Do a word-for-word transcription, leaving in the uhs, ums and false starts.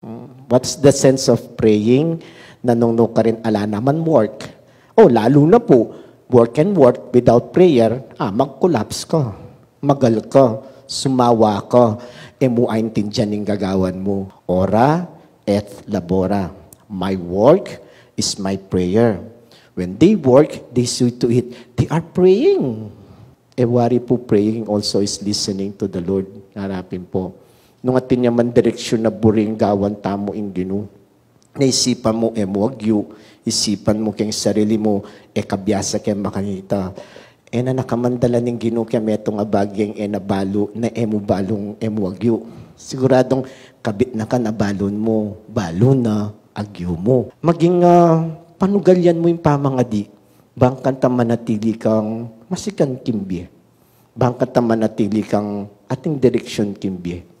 Hmm. What's the sense of praying? Nanung nu ka rin ala naman work. O, lalu na pu, work and work without prayer, ah, mag-collapse ka. Magal ka, sumawa ka, e mu aintindian ing gagawan mu. Ora et labora. My work is my prayer. When they work, they see to it, they are praying. E wari pu, praying also is listening to the Lord. Harapin pu. Nung atin ya man direksyun a buri ing gawan tamu ing Ginu, naisipan mu e mu agyu, isipan mu keng sarili mu, e ka biasa keng makanita. E na na kamandalan ning Ginu keng metung a bage, e na balu, na e mu balung e mu agyu. Siguradung kabit na ka na balun mu, balu na agyu mu. Maging, ah, panugalyan mu ing pamangadi, bang kanita manatili kang masikan king bie. Bang kanita manatili kang atin direksyun king bie.